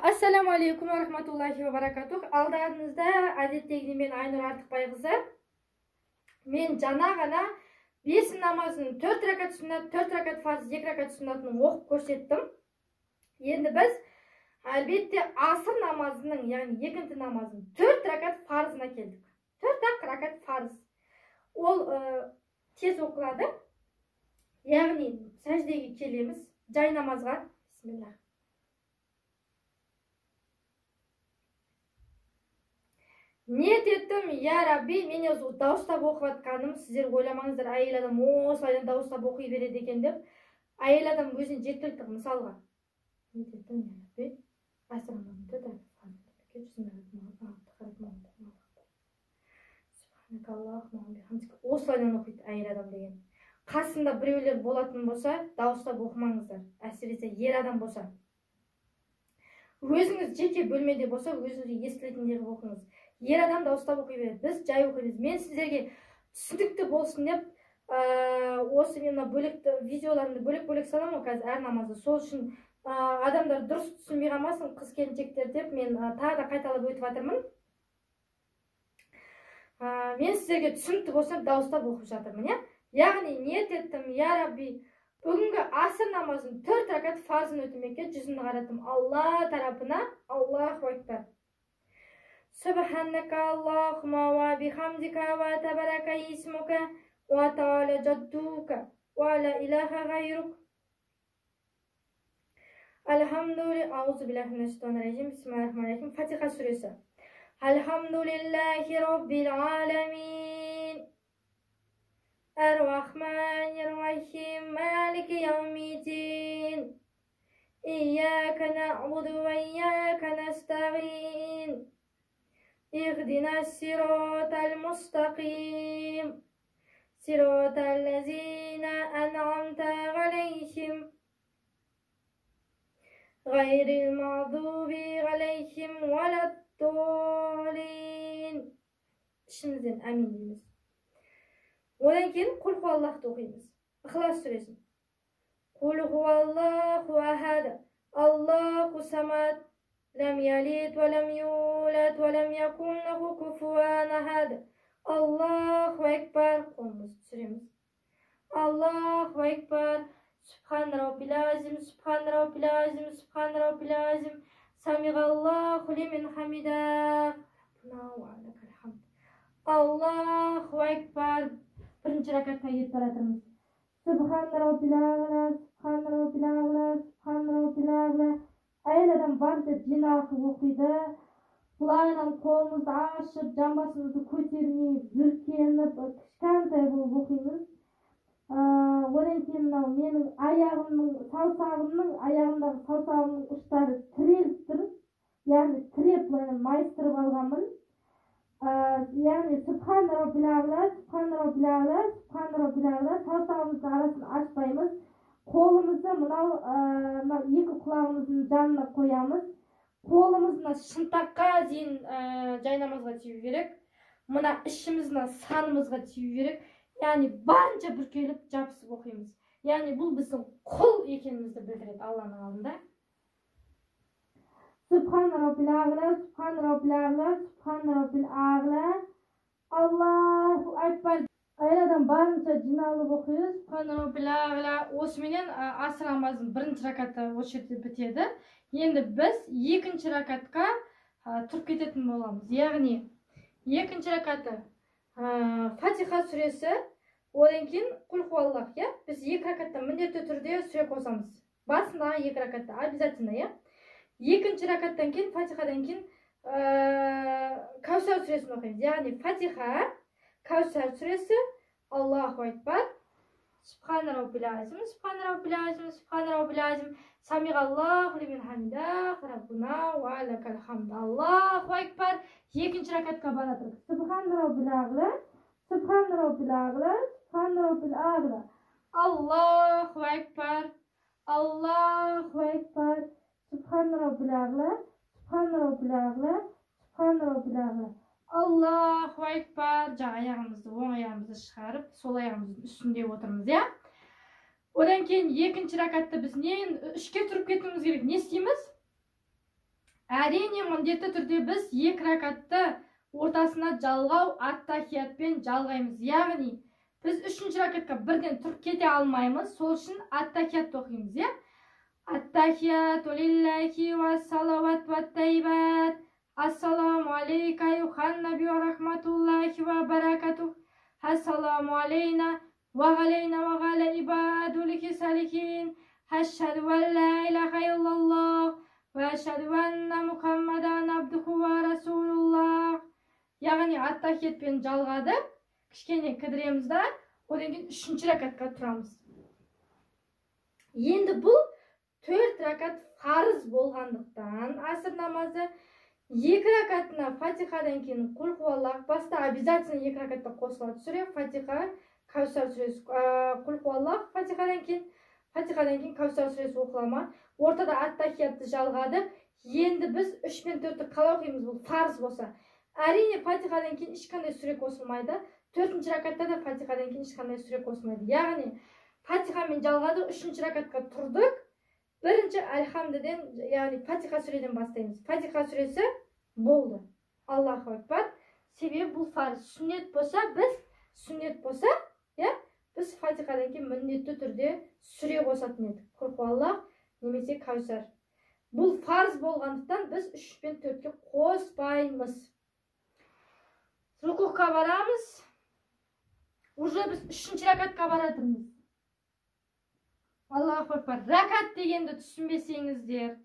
Ассаламу алейкум ва рахматуллахи ва баракатух. Алдарыңызда әдеттегідей мен Айнұр Артықбайқызы. Мен жаңа ғана бесін намазының 4 ракат сүннат, 4 ракат фарз, 2 ракат сүннатын оқып көрсеттім. Енді біз әлбетте асыр намазының, яғни екінші намазының 4 ракат фарзына келдік. 4 ракат фарз. Ол тез оқылады. Яғни сәждеге келеміз, жай намазға. Бисмилла. Ниет еттім, я Рабби, мен өзі дауыстап оқып жатқаным, сіздер ойламаңыздар, әйел адам осылайдан дауыстап оқи береді екен деп. Әйел адам өзіне жеткілікті мысалға. Ниет еттім, я Рабби, асыр намазын 4 ракат фарз. Осылайдан оқиды әйел адам деген. Қасында біреулер болатын болса, дауыстап оқымаңыздар, әсіресе ер адам болса. Өзіңіз жеке бөлмеде болса, өзіңізге естілетіндей қылып оқыңыз. Ер адам дауыстап оқи береді, біз жай оқимыз. Мен сіздерге түсінікті болсын деп, осы мен мына бөлек видеоларымды бөлек-бөлек саламын ғой қазір әр намазды. Сол үшін адамдар дұрыс түсінбей қалмасын, қыз келіншектер деп мен тағы да қайталап өтіп жатырмын. Мен сіздерге түсінікті болсын дауыстап оқып жатырмын, иә? Яғни ниет еттім, я Рабби, бүгінгі асыр намазын 4 ракат фарзын өтемекке жүзімді қараттым Алла тарапына. Аллаху акбар. Субханака Аллахума ва бихамдика ва табарака исмука ва таала джаддука ва ла илаха гайрук. Альхамдулиллах. Аузу биллахи минаш шайтанир ражим. Бисмиллахир рахманир рахим. Фатиха сүресі. Альхамдулиллахи роббил аламин. Ар-Рахманир Рахим. Малики яумиддин. Ияка на'буду ва ияка настаин. Ихдина сиротал мустақим. Сиротал лазина ан'амта алейхим. Гайрил мағдуби алейхим валад-доллин. Ішімізден әмин дейміз. Одан кейін Құл хуаллахты оқимыз. Ықылас сүресін. Құл хуаллаху ахад, Аллаху самад, лам ялид ва лам юлад ва лам якун лаху куфуан ахад. Аллаху акбар. Қолымызды түсіреміз. Аллаху акбар. Субхан раббил азим, субхан раббил азим, субхан раббил азим. Самиғаллаху лиман хамида. Аллаху акбар. Бірінші ракатқа кетіп бара жатырмыз. Субхан раббил ағла, субхан раббил ағла, субхан раббил ағла. Әйел адам барынша жинақы оқиды. Былайынан қолымызды ашып, жамбасымызды көтермей, бүркеніп, кішкентай болып оқимыз. Одан кейін мынау менің аяғымның, саусағымның, аяғымдағы саусағымның ұштары тіреліп тұр. Яғни тіреп былайынан майыстырып алғанмын. Яғни субхан раббил ағла, субхан раббил ағла, субхан раббил ағла. Саусағымыздың арасын ашпаймыз. Қолымызды мынау екі құлағымыздың жанына қоямыз. Қолымыз мына шынтаққа дейін жай намазға тию керек. Мына ішіміз мына санымызға тию керек. Яғни барынша бүркеліп жабысып оқимыз. Яғни бұл біздің құл екенімізді білдіреді Алланың алдында. Субхан раббил ағла, субхан раббил ағла, субхан раббил ағла. Аллаху акбар. Әйел адам барынша жиналып оқиды. Субхан раббил ағла. Осыменен асыр намазының бірінші ракаты осы жерде бітеді. Енді біз екінші ракатқа тұрып кететін боламыз. Яғни екінші ракаты Фатиха сүресі, одан кейін Құл хуаллах, иә? Біз екі ракатта міндетті түрде сүре қосамыз. Басындағы екі ракатта обязательно, иә? Екінші ракаттан кейін, Фатихадан кейін Кәусар сүресін оқимыз. Яғни Фатиха, Кәусар сүресі, Аллаху акбар, Субхан раббил азим, Субхан раббил азим, Субхан раббил азим, Самиғаллаху лиман хамидах, Раббуна ва лакал хамд. Аллаху акбар. Екінші ракатқа бара тұрдық. Субхан раббил ағла, Субхан раббил ағла, Субхан раббил ағла. Аллаху акбар, Аллаху акбар. Субхан раббил ағла, Субхан раббил ағла, Субхан раббил ағла. Аллаху акбар. Жаңа аяғымызды, оң аяғымызды шығарып, сол аяғымыздың үстінде отырмыз, иә? Одан кейін екінші ракатты біз үшке тұрып кетуіміз керек. Не істейміз? Әрине, міндетті түрде біз 2 ракатты ортасына жалғау аттахиятпен жалғаймыз. Яғни біз 3-ші ракатқа бірден тұрып кете алмаймыз, сол үшін аттахият оқимыз, иә? Аттахияту лиллахи ва салават ва тайбат. Ассаламу алейка аюхан наби ва рахматуллахи ва баракатух. Ассаламу алейна ва алейна ва аля ибадулихи салихин. Ашхаду ан ла илаха иллаллах ва ашхаду анна Мухаммадан абдуху ва расулуллах. Яғни аттахиятпен жалғадық, кішкене кідіреміз да, одан кейін 3-ші ракатқа тұрамыз. Енді бұл 4 ракат фарыз болғандықтан аср намазы 2 ракатына фатихадан кейін құл хуаллах, баста обязательно 2 ракатта қосылады сүре, фатиха, кәусар сүресі, құл хуаллах фатихадан кейін, фатихадан кейін кәусар сүресі оқыла ма? Ортада аттахиятты жалғадық. Енді біз 3 пен 4-ті қалай оқимыз, бұл фарыз болса? Әрине, фатихадан кейін ешқандай сүре қосылмайды. 4-ші ракатта да фатихадан кейін ешқандай сүре қосылмайды. Яғни фатихамен жалғадық, 3-ші ракатқа тұрдық. Бірінші альхамдиден, яғни фатиха сүреден бастаймыз. Фатиха сүресі болды. Аллаху акбар. Себебі бұл фарыз. Сүннет болса, біз сүннет болса, иә, біз фатихадан кейін міндетті түрде сүре қосатын едік. Құл хуаллах немесе кәусар. Бұл фарыз болғандықтан біз 3 пен 4-ке қоспаймыз. Рукухқа барамыз. Уже біз 3-ші ракатқа баратырмыз. Аллаху акбар. Ракат дегенді түсінбесеңіздер,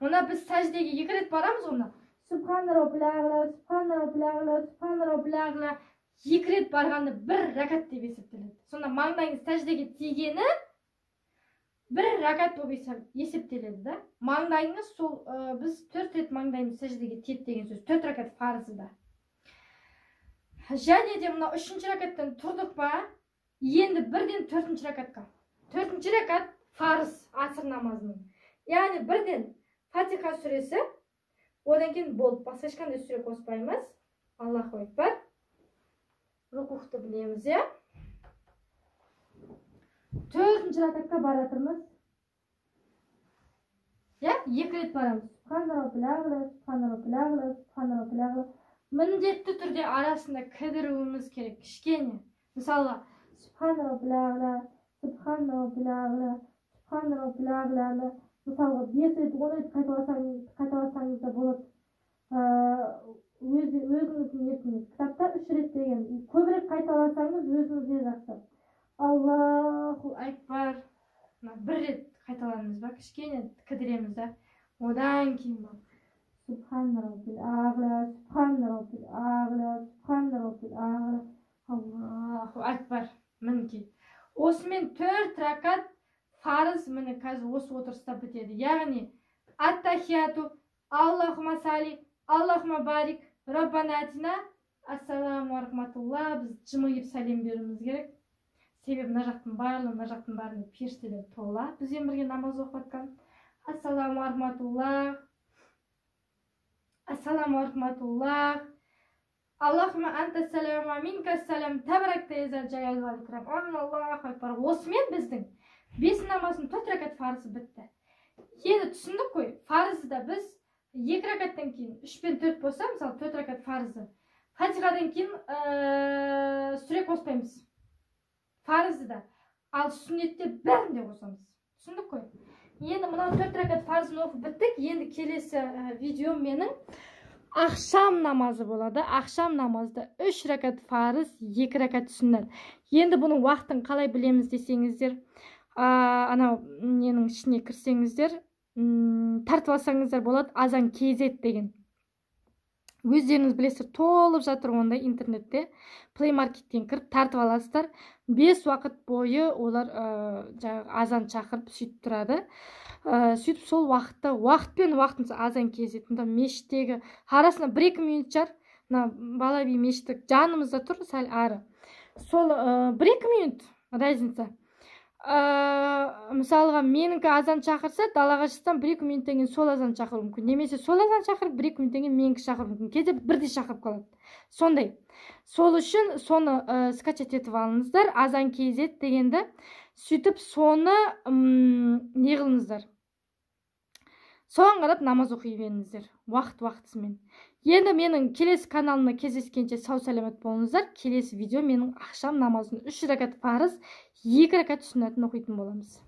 мына біз сәждеге 2 рет барамыз ғой, мына Субхан раббил ағла, Субхан раббил ағла, Субхан раббил ағла 2 рет барғанды 1 ракат деп есептеледі. Сонда маңдайыңыз сәждеге тигені 1 ракат болып есептеледі да. Маңдайыңыз сол, біз 4 рет маңдайымыз сәждеге тиеді деген сөз. 4 ракат фарызы да. Және де мына 3-ші ракаттан тұрдық па, енді бірден 4-ші ракатқа. 4-ші ракат фарыз аср намазының. Яғни бірден фатиха сүресі, одан кейін болып, басқа ешқандай сүре қоспаймыз. Аллаху акбар. Рукухты білеміз, иә? 4-ші ракатқа баратырмыз. Иә, 2 рет барамыз. Субхан раббил ағла, Субхан раббил ағла, Субхан раббил ағла. Міндетті түрде арасында кідіруіміз керек кішкене. Мысалға, Субхан раббил ағла, Субхан раббил ағла, Субхан раббил ағланы мысалға 5 рет, 10 рет қайталасаңыз да болады. Өзіңіздің еркіңіз. Кітапта 3 рет деген. Көбірек қайталасаңыз өзіңізге жақсы. Аллаху акбар. Мына 1 рет қайталанымыз ба, кішкене кідіреміз да. Одан кейін ба Субхан раббил ағла, Субхан раббил ағла, Субхан раббил ағла. Аллаху акбар. Мінекей. Осымен 4 ракат фарыз міне қазір осы отырыста бітеді. Яғни аттахияту, Аллахума сали, Аллахума барик, Раббана атина, ассаламу рахматулла. Біз жымиып сәлем беруіміз керек. Себебі мына жақтың барлығы, мына жақтың барлығы періштелер тола. Бізбен бірге намаз оқып жатқан. Ассаламу рахматулла. Ассаламу рахматуллах. Аллахума анта салам ва минка салам. Табаракта я зал жалал вал икрам. Амин. Аллаху акбар. Осымен біздің 5 намазының 4 ракат фарызы бітті. Енді түсіндік қой, фарызы да біз 2 ракаттан кейін 3 пен 4 болса, мысалы 4 ракат фарызы. Фатихадан кейін сүре қоспаймыз. Фарызы да. Ал сүннетте бәрін де қосамыз. Түсіндік қой. Енді мынау 4 ракат фарызын оқып біттік. Енді келесі видео менің ақшам намазы болады. Ақшам намазда 3 ракат фарыз, 2 ракат сүннет. Енді бұның уақытын қалай білеміз десеңіздер, анау ненің ішіне кірсеңіздер, тартып алсаңыздар болады. Азан KZ деген. Өздеріңіз білесіздер, толып жатыр онда интернетте. Play Market'тен кіріп тартып аласыздар. 5 уақыт бойы олар жаңағы азан шақырып сөйтіп тұрады. Сөйтіп сол уақытта, уақытпен уақытымыз азан KZ. Мында мешіттегі арасында 1-2 минут шығар. Мына Балаби мешіті жанымызда тұр, сәл ары. Сол 1-2 минут разница. Мысалға менікі азан шақырса, далаға шықсам 1-2 минуттан кейін сол азан шақыруы мүмкін. Немесе сол азан шақырып 1-2 минуттан кейін менікі шақыруы мүмкін. Кейде бірдей шақырып қалады. Сондай. Сол үшін соны скачать етіп алыңыздар. Азан KZ дегенді. Сөйтіп соны не қылыңыздар? Соған қарап намаз оқи беріңіздер уақыт уақытысымен. Енді менің келесі каналымда кездескенше сау сәлемет болыңыздар. Келесі видео менің ақшам намазын 3 ракат парыз, 2 ракат сүннәтін оқитын боламыз.